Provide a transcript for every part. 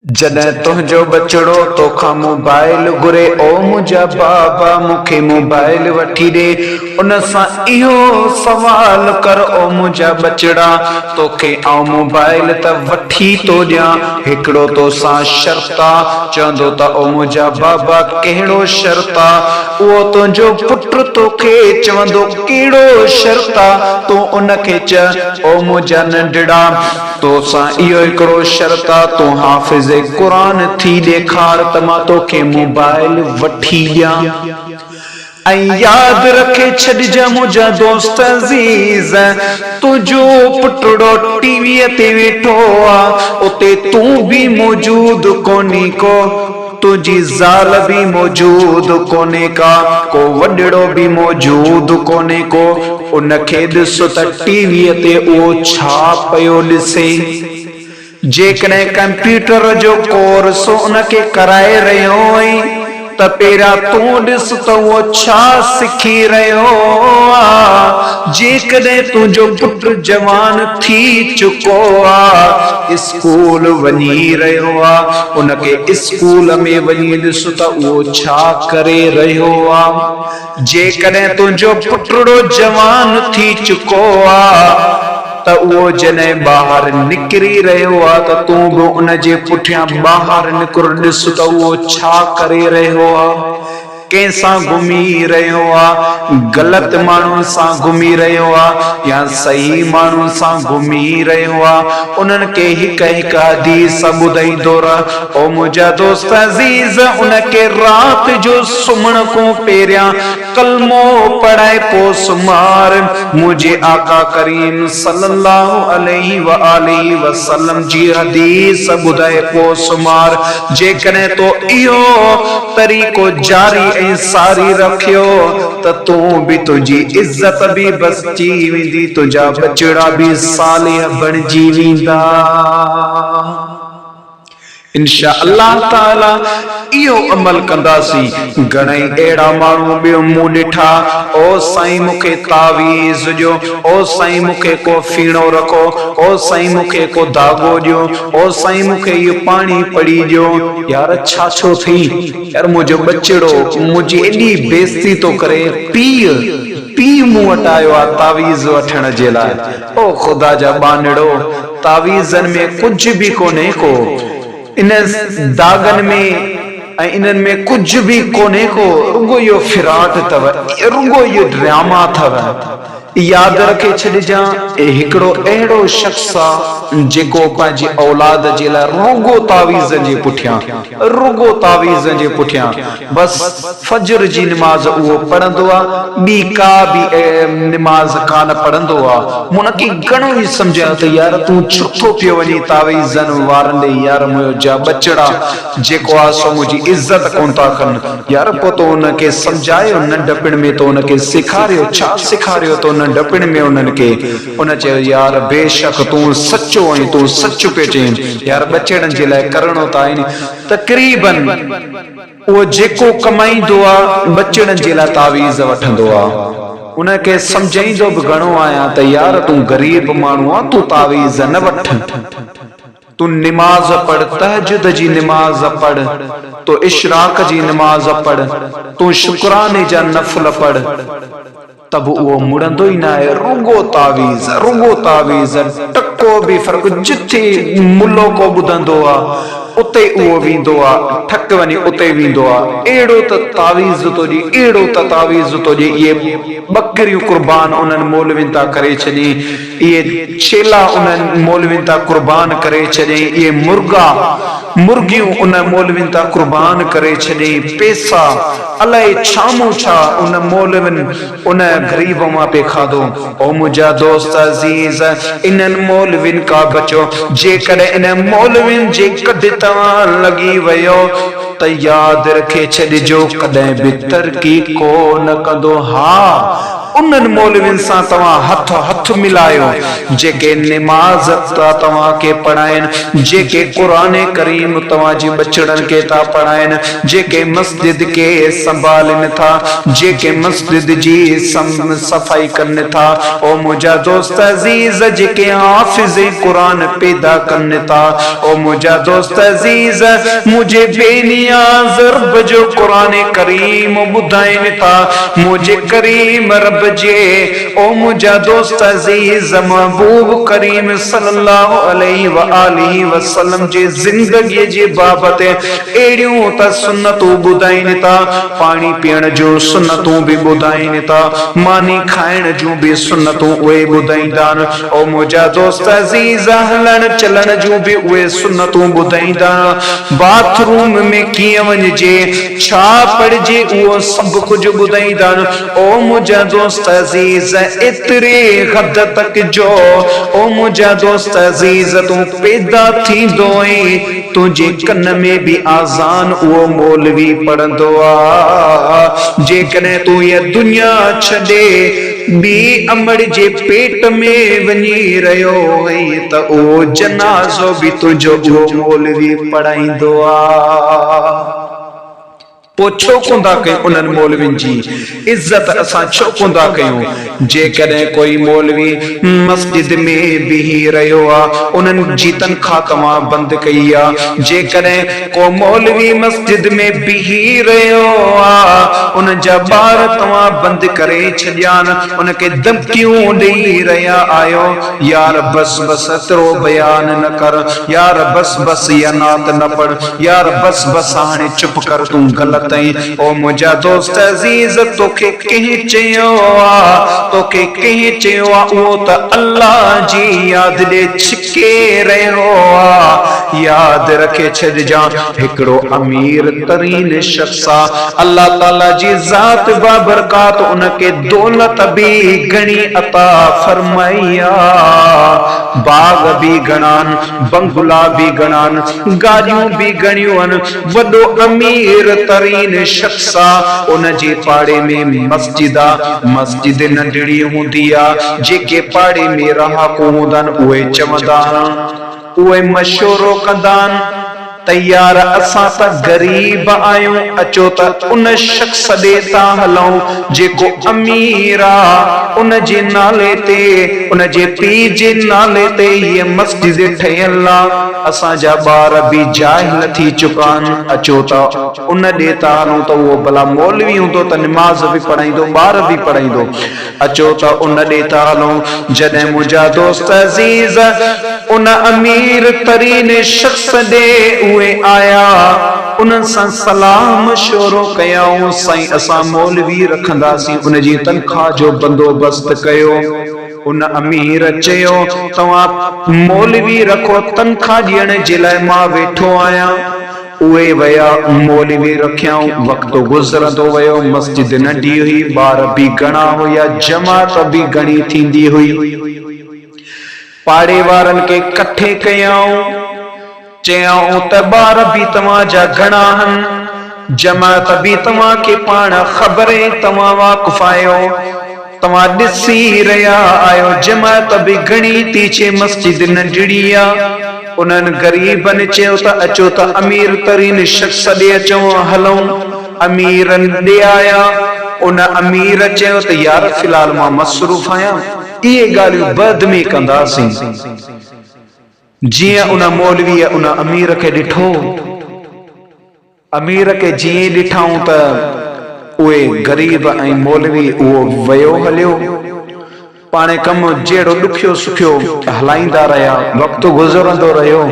جڏهن تنهنجو ٻچڙو توکان موبائل گهري او منهنجا بابا مون کي موبائل وٺي ڏي ان سان اهو سوال ڪر او منهنجا ٻچڙا توکي آئون موبائل ته وٺي ٿو ڏيان هڪڙو توسان شرط آ چوندو ته او منهنجا بابا ڪهڙو شرط آ اهو تنهنجو پٽ توکي چوندو ڪهڙو شرط آ تون ان کي چئه او منهنجا ننڍڙا توسان اهو هڪڙو شرط آ تون حافظ قرآن ٿي ڏيکار ته مان توکي موبائل وٺي ڏيان ۽ ياد رکي ڇڏجان منهنجا دوست عزيز تنهنجو پٽڙو ٽي وي تي ويٺو آ اتي تون به موجود ڪونهي ڪو تنهنجي زال به موجود ڪونهي ڪا، ڪو وڏڙو به موجود ڪونهي ڪو، ان کي ڏس ته ٽي ويء تي اهو ڇا پيو ڏسي. جيڪڏهن ڪمپيوٽر جو ڪورس ان کي ڪرائي رهيو آهين ته پهريان تون ڏس ته اهو ڇا سکي رهيو آ. جيڪڏهن تنهنجو پٽ جوان ٿي چڪو آ، اسڪول وڃي رهيو آ، ان کي اسڪول ۾ وڃي ڏس ته اهو ڇا ڪري رهيو آ. جيڪڏهن تنهنجو پٽڙو جوان ٿي چڪو آ ته اهو جڏهن ٻاهر نڪري رهيو آ ته تون به ان جي پٺيان ٻاهر نڪر ڏس ته اهو ڇا ڪري رهيو آ. ڪنهن سان گهمي رهيو آ، غلط ماڻهن سان گهمي رهيو آ يا صحيح ماڻهن سان گهمي رهيو آ، انهن کي هڪ هڪ حديث ٻڌائيندو رهه، او منهنجا دوست عزيز! ان کي رات جو سمهڻ کان پهريان ڪلمو پڙهائي پوء سمهار، منهنجي آقا ڪريم صلّي اللّٰه عليه واٰله وسلّم جي حديث ٻڌائي پوء سمهار، جيڪڏهن تو اهو طريقو جاري ۽ ساري رکيو ته تون به تنهنجي عزت به بچي ويندي تنهنجا ٻچڙا به صالح بڻجي ويندا. انشاء الله تعالي اهو عمل ڪنداسين. گهڻئي اهڙا ماڻهو به مون ڏٺا، او سائين مون کي تعويذ ڏيو، او سائين مون کي ڪو ڦيڻو رکو، او سائين مون کي ڪو ڌاڳو ڏيو، او سائين مون کي اهو پاڻي پڙهي ڏيو. يار ڇا ڇو ٿئي؟ يار منهنجو ٻچڙو منهنجي ايڏي بيعزتي ٿو ڪري، پيء، پيء مون وٽ آيو آ تعويذ وٺڻ جي لاء. او خدا جا ٻانهڙو، تعويذن ۾ ڪجهه به ڪونهي ڪو. ان داغن ۾ ۽ انهن ۾ ڪجهه به ڪونهي ڪو، رڳو اهو فراڊ اٿو، رڳو اهو ڊراما اٿو. ياد رکي ڇڏجان، هڪڙو اهڙو شخص آ جيڪو پنهنجي اولاد جي لاء رڳو تعويذن جي پٺيان، رڳو تعويذن جي پٺيان، بس فجر جي نماز اهو پڙهندو آ، ٻي ڪا به نماز ڪانه پڙهندو آ. مون ان کي گهڻو ئي سمجهايو ته يار تون ڇو ٿو پيو وڃين تعويذن وارن ڏي، يار منهنجا ٻچڙا جيڪو آ سو منهنجي عزت ڪونه ٿا ڪن. يار پوء تو انهن کي سمجهايو ننڍپڻ ۾ تو انهن کي سيکاريو ڇا سيکاريو تو ننڍپڻ ۾ انهن کي؟ ان چيو يار بيشڪ تون سچو آهين تون سچ پيو چئين يار ٻچڙن جي لاء ڪرڻو ته آهي ني تقريبن اهو جيڪو ڪمائيندو آ ٻچڙن جي لاء تعويذ وٺندو آ. ان کي سمجهائيندو به گهڻو آهيان ته يار تون غريب ماڻهو آن تون تعويذ نه وٺ. تون نماز پڙھ، تهجد جي نماز پڙھ، تون اشراق جي نماز پڙھ، تون شڪراني جا نفل پڙھ، ته به اهو مڙندو ئي ناهي، رڳو تعويذ، رڳو تعويذ، ٽڪو به فرق، جٿي ملو ڪو ٻڌندو آ، اتي اهو ويندو آ، ٺڪ وڃي اتي ويندو آ، اهڙو ته تعويذ ٿو ڏي، اهڙو ته تعويذ ٿو ڏي، اهي ٻڪريون قربان انهن مولوين تان ڪري ڇڏين. اهي ڇيلا انهن مولوين تان قربان ڪري ڇڏيائين، اهي مرغا، مرغيون انهن مولوين تان قربان ڪري ڇڏيائين، پيسا، الائي ڇا مون ڇا ان مولوين ان غريب مان پئي کاڌو. او منهنجا دوست عزيز! انهن مولوين کان بچو، جيڪڏهن انهن مولوين جي ڪڍ توهان لڳي ويو ته ياد رکي ڇڏجو ڪڏهن به ترقي ڪو نه ڪندو. ها! انهن مولوين سان توهان هٿ هٿ ملايو جيڪي نماز ٿا توهان کي پڙهائين، جيڪي قرآن ڪريم توهان جي ٻچڙن کي ٿا پڙهائين، جيڪي مسجد کي سنڀالين ٿا، جيڪي مسجد جي صفائي ڪن ٿا، او منهنجا دوست عزيز جيڪي حافظ قرآن پيدا ڪن ٿا، او منهنجا دوست عزيز منهنجي بي نياز رب جو قرآن ڪريم ٻڌائين ٿا، منهنجي ڪريم رب جي او منهنجا دوست عزيز محبوب ڪريم صلي الله عليه واٰله وسلم جي زندگي جي بابت اهڙيون ته سنتون ٻڌائين ٿا، پاڻي پيئڻ جون سنتون به ٻڌائين ٿا، ماني کائڻ جون به سنتون اهي ٻڌائيندا آهن، او منهنجا دوست عزيز هلڻ چلڻ جون به اهي سنتون ٻڌائيندا آهن، باٿ روم ۾ ڪيئن وڃجي، ڇا پڙهجي اهو سڀ ڪجهه ٻڌائيندا آهن، او منهنجا دوست عزيز ايتري حد تڪ جو او منهنجا دوست عزيز تون پيدا ٿيندو ئي تنهنجي ڪن ۾ به آذان اهو مولوي پڙهندو آ جيڪڏهن تون هيء دنيا ڇڏي ٻي امڙ جي پيٽ ۾ وڃي رهيو هئين ته اهو جنازو به تنهنجو اهو مولوي پڙهائيندو آ. پوء ڇو ڪونه ٿا ڪيون انهن مولوين جي عزت اسان ڇو ڪونه ٿا ڪيون جيڪڏهن ڪوئي مولوي مسجد ۾ بيهي رهيو آ انهن جي تنخواه توهان بند ڪئي آ جيڪڏهن ڪو مولوي مسجد ۾ بيهي رهيو آ انهن جا ٻار توهان بند ڪري ڇڏيان ان کي ڌمڪيون ڏئي رهيا آهيو يار بس بس ايترو بيان نه ڪر يار بس بس اها نعت نه پڙھ يار بس بس هاڻي چپ ڪر تون غلط آهين او منهنجا دوست عزيز توکي ڪنهن چيو آ توکي ڪنهن چيو آ اهو ته الله جي ياد ڏي ڇڪي رهيو آ ياد رکي ڇڏجان هڪڙو امير ترين شخص آ الله تعالي جي ذات بابرڪات ان کي دولت به گهڻي عطا فرمائي آ باغ به گهڻا آهن بنگلا به گهڻا آهن، گاڏيون به گهڻيون آهن، وڏو امير ترين شخص آ، ان جي پاڙي ۾ مسجد آ، مسجد ننڍڙي هوندي آ، جيڪي پاڙي ۾ رهاڪو هوندا آهن اهي چوندا آهن، اهي مشورو ڪندا آهن ته يار اسان ته غريب آهيون اچو ته ان شخص ڏي ٿا هلون جيڪو امير آ ان جي نالي تي ان جي پيء جي نالي تي هيء مسجد ٺهيل آ اسان جا ٻار به جاهل ٿي چڪا آهن اچو ته ان ڏي ٿا هلون ته اهو ڀلا مولوي هوندو ته نماز به پڙهائيندو ٻار به پڙهائيندو اچو ته ان ڏي ٿا هلون. جڏهن منهنجا دوست عزيز ان امير ترين شخص ڏي اهي آيا، انهن سان صلاح مشورو ڪيائون، سائين اسان مولوي رکنداسين، ان جي تنخواه جو بندوبست ڪيو. ان امير چيو، توهان مولوي رکو، تنخواه ڏيڻ جي لاء مان ويٺو آهيان. اهي ويا، مولوي رکيائون، وقت گذرندو ويو، مسجد ننڍي هئي، ٻار به گهڻا هيا، جماعت به گهڻي ٿيندي هئي. پاڙي وارن کي ڪٺي ڪيائون، چيائون ته ٻار به توهان جا گهڻا آهن، جماعت به توهان کي پاڻ خبر ۽ توهان واقف آهيو، توهان ڏسي رهيا آهيو جماعت به گهڻي ٿي ڇي مسجد ننڍڙي آ. انهن غريبن چيو ته اچو ته امير ترين شخص ڏي اچون هلون. اميرن ڏي آيا. ان امير چيو ته يار في الحال مان مصروف آهيان اهي ڳالهيون بعد ۾ ڪنداسين. جيئن ان مولويء ان امير کي ڏٺو. امير کي جيئن ئي ڏٺائون ته اهي غريب ۽ مولوي اهو ويو هليو. پاڻهي ڪم جهڙو ڏکيو سکيو هلائيندا رهيا. وقت گذرندو رهيو.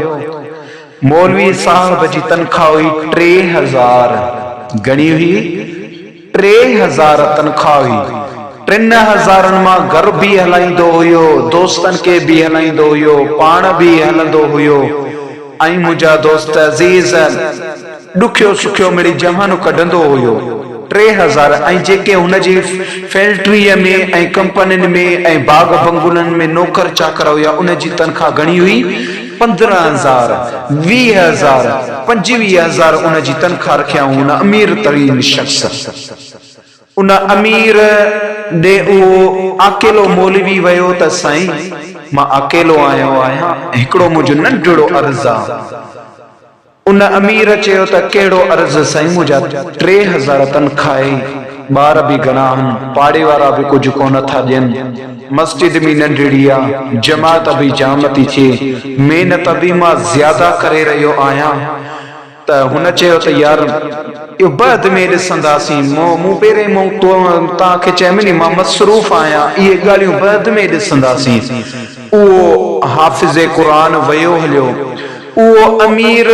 مولوي صاحب جي تنخواه هئي 3000. گهڻي هئي؟ 3000 تنخواه هئي. ٽن هزارن مان گهر به هلائيندو هيو، دوستن کي به هلائيندو هيو، پاڻ به هلندو هيو. ۽ منهنجا دوست عزيز ڏکيو سکيو مڙئي جهان ڪڍندو هيو. 3000 ۽ جيڪي هن جي فيلٽريء ۾ ۽ ڪمپنين ۾ ۽ باغ بنگلن ۾ نوڪر چاڪر هيا انهن جي تنخواه گهڻي هئي؟ 15 هزار، 20 هزار، 25 هزار ان جي تنخواه رکيائون هن امير ترين شخص. ان امير ڏي اهو اڪيلو مولوي ويو ته سائين مان اڪيلو آيو آهيان، هڪڙو منهنجو ننڍڙو عرض آ. ان امير چيو ته ڪهڙو عرض سائين منهنجا 3000 تنخواه آهي، ٻار به گهڻا آهن، پاڙي وارا به ڪجهه ڪونه ٿا ڏين، مسجد به ننڍڙي آ، جماعت به جام ٿي ٿئي، محنت به مان زياده ڪري رهيو آهيان. ته هن چيو ته يار اهو بعد ۾ ڏسنداسين، مون پهرين مون توهان کي چيم ني مان مصروف آهيان، اهي ڳالهيون بعد ۾ ڏسنداسين. اهو حافظ قرآن ويو هليو. اهو امير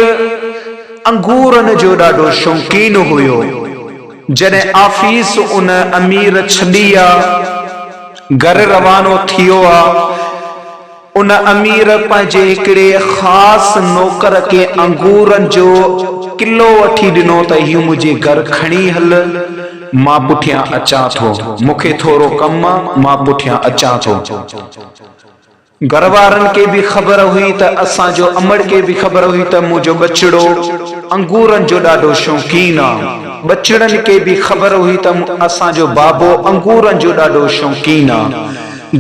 انگورن جو ڏاڍو شوقين هيو. جڏهن آفيس ان امير ڇڏي آ، گهر روانو ٿيو آ، ان امير پنهنجي هڪڙي خاص نوڪر کي انگورن جو ڪلو وٺي ڏنو ته هي منهنجي گهر کڻي هل، مان پٺيان اچان ٿو. مون کي ٿورو ڪم آ، مان پٺيان اچان ٿو. گهر وارن کي به خبر هئي ته اسان جو امڙ کي به خبر هئي ته منهنجو ٻچڙو انگورن جو ڏاڍو شوقين آ. ٻچڙن کي به خبر هئي ته اسان جو بابو انگورن جو ڏاڍو شوقين آ.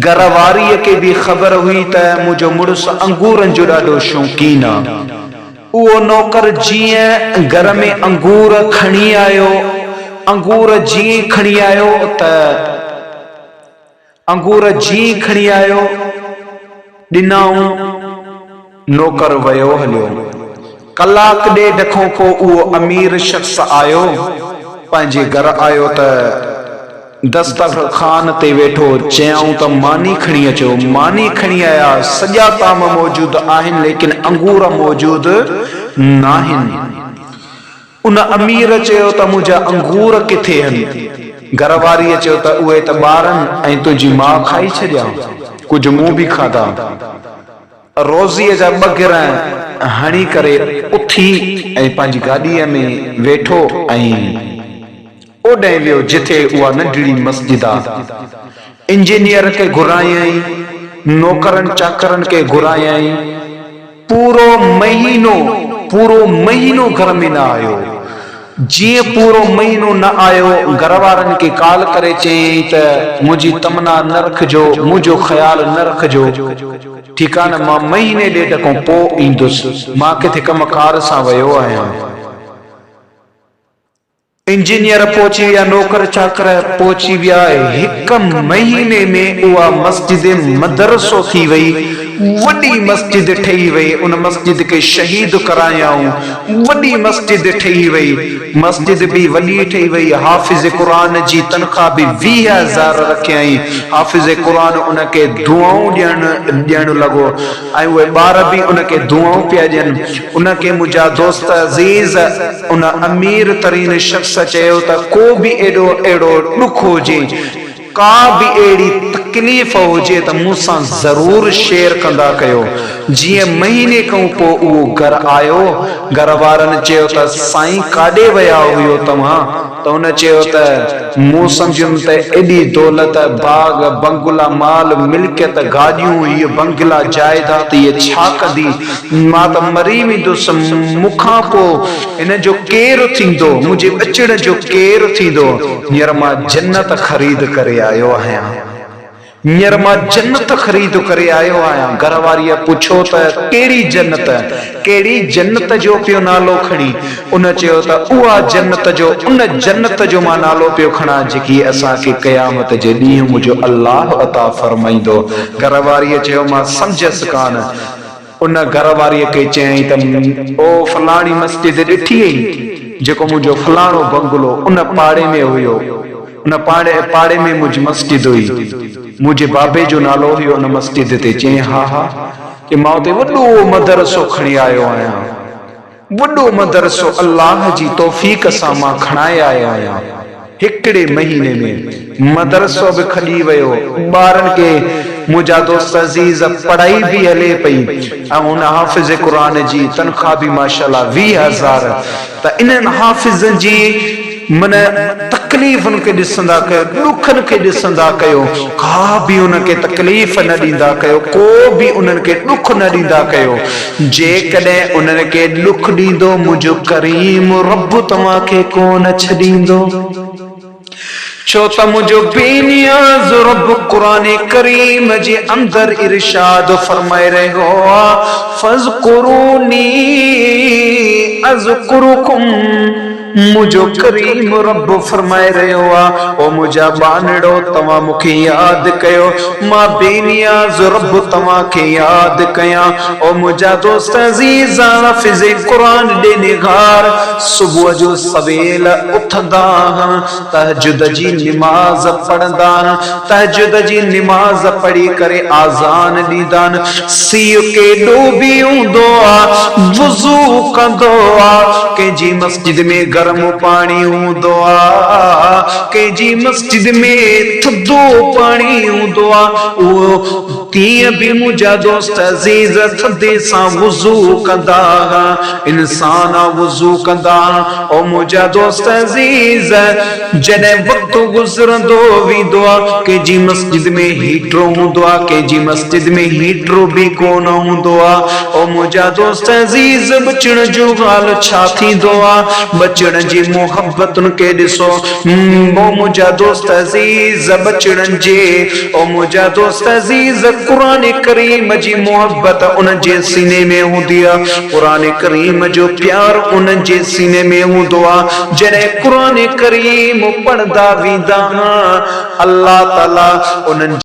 گهر واريء کي به خبر هئي ته منهنجو مڙس انگورن جو ڏاڍو شوقين آ. اهو نوڪر جيئن گهر ۾ انگور کڻي آيو، انگور جيئن ئي کڻي آيو ته انگور جيئن ئي کڻي آيو، ڏنائون. نوڪر ويو هليو. ڪلاڪ ڏيڍ کان پوء اهو امير شخص آيو. پنهنجي گهر آيو ته دسترخوان تي ويٺو. چيائون ته ماني کڻي اچو. ماني کڻي آيا. سڄا طعام موجود آهن ليڪن انگور موجود ناهن. ان امير چيو ته منهنجا انگور ڪٿي هن؟ گهر واريء چيو ته اهي ته ٻارن ۽ تنهنجي ماء کائي ڇڏيا. ڪجهه مون به کاڌا. روزيء جا ٻه گرهه هڻي ڪري اٿي ۽ پنهنجي گاڏيء ۾ ويٺو ۽ اوڏانهن ويو جٿي اها ننڍڙي مسجد آ. انجنيئر کي گهرايائين، نوڪرن چاڪرن کي گهرايائين. پورو مهينو، پورو مهينو گهر ۾ نه آيو. جيئن پورو مهينو نه آيو، گهر وارن کي ڪال ڪري چيائين ته منهنجي تمنا نه رکجو، منهنجو خيال نه رکجو، ٺيڪ آ نه، مان مهيني ڏيڍ کان پوء ايندس، مان ڪٿي ڪم ڪار سان ويو آهيان. انجنيئر پهچي ويا، نوڪر چاڪر پهچي ويا، هڪ مهيني ۾ اها مسجد مدرسو ٿي وئي، وڏي مسجد ٺهي وئي، ان مسجد کي شهيد ڪرايائون، وڏي مسجد ٺهي وئي، مسجد به وڏي ٺهي وئي، حافظ قرآن جي تنخواه به 20,000 رکيائين، حافظ قرآن ان کي دعائون ڏيڻ ڏيڻ لڳو ۽ اهي ٻار به ان کي دعائون پيا ڏين، ان کي منهنجا دوست عزيز ان امير ترين شخص چيو ته ڪو به ايڏو اهڙو ڏک هجي، ڪا به اهڙي تڪليف هجي ته مون سان ضرور شيئر ڪندا ڪيو. جيئن مهيني کان پوء اهو گهر آيو، گهر وارن چيو ته سائين ڪاڏي ويا هيو توهان؟ ته هن چيو ته مون سمجهيم ته ايڏي دولت، باغ، بنگلا، مال، ملڪيت، گاڏيون، هيء بنگلا، جائيداد هيء ڇا ڪندي؟ مان ته مري ويندس، مون کان پوء هن جو ڪير ٿيندو، منهنجي ٻچڙن جو ڪير ٿيندو؟ هينئر مان جنت خريد ڪري آيو آهيان. هينئر مان جنت خريد ڪري آيو آهيان. گهر واريء پڇيو ته ڪهڙي جنت؟ ڪهڙي جنت جو پيو نالو کڻين؟ ان چيو ته اها جنت جو ان جنت جو مان نالو پيو کڻان جيڪي اسان کي قيامت جي ڏينهن منهنجو الله عطا فرمائيندو. گهر واريء چيو مان سمجهيس ڪانه. ان گهر واريء کي چيائين ته او فلاڻي مسجد ڏٺي اهي، جيڪو منهنجو فلاڻو بنگلو ان پاڙي ۾ هيو، ان پاڙي ۾ منهنجي مسجد هئي، منهنجي بابي جو نالو هيو ان مسجد تي، چيائين ها ها، چي مان اتي وڏو مدرسو کڻي آيو آهيان. وڏو مدرسو الله جي توفيق سان مان کڻائي آيو آهيان. هڪڙي مهيني ۾ مدرسو به کڄي ويو، ٻارن کي منهنجا دوست عزيز پڙهائي به هلي پئي ۽ هن حافظ قرآن جي تنخواه به ماشاءالله 20,000 ته انهن حافظن جي من تڪليفن کي ڏسندا ڪيو، ڏکن کي ڏسندا ڪيو، ڪا به انهن کي تڪليف نه ڏيندا ڪيو، ڪو به انهن کي ڏک نه ڏيندا ڪيو، جيڪڏهن انهن کي ڏک ڏيندو منهنجو ڪريم رب توهان کي ڪو نه ڇڏيندو. ڇو ته منهنجو بي نياز رب قرآن ڪريم جي اندر ارشاد فرمائي رهيو آ، فاذڪروني اذڪرڪم منهنجو ڪريم رب فرمائي رهيو آ، او منهنجا ٻانهڙو توهان مون کي ياد ڪيو، مان بي نياز رب توهان کي ياد ڪيان. او منهنجا دوست عزيز حافظ قرآن ڏي نگار صبح جو سويل اٿندا آهن، تهجد جي نماز پڙهندا آهن، تهجد جي نماز پڙهي ڪري آذان ڏيندا آهن، سيء ڪيڏو به هوندو آ، وضو ڪندو آ، ڪنهن جي مسجد ۾ گرم پاڻي هوندو آ، ڪنهن جي مسجد ۾ ٿڌو پاڻي هوندو آ، اهو تيئن به منهنجا دوست عزيز ٿڌي سان وضو ڪندا ها، انسان وضو ڪندا ها. او منهنجا دوست عزيز! جڏهن وقت گذرندو ويندو آ، ڪنهن جي مسجد ۾ هيٽر هوندو آ، ڪنهن جي مسجد ۾ هيٽر به ڪونه هوندو آ. او منهنجا دوست عزيز! ٻچڙن جو حال ڇا ٿيندو آ؟ ٻچڙن جي محبتن کي ڏسو. او منهنجا دوست عزيز! ٻچڙن جي او منهنجا دوست عزيز! قرآن ڪريم جي محبت انهن جي سيني ۾ هوندي آ، قرآن ڪريم جو پيار انهن جي سيني ۾ هوندو آ، جڏهن قرآن ڪريم پڙهندا ويندا ها، الله تعالي انهن.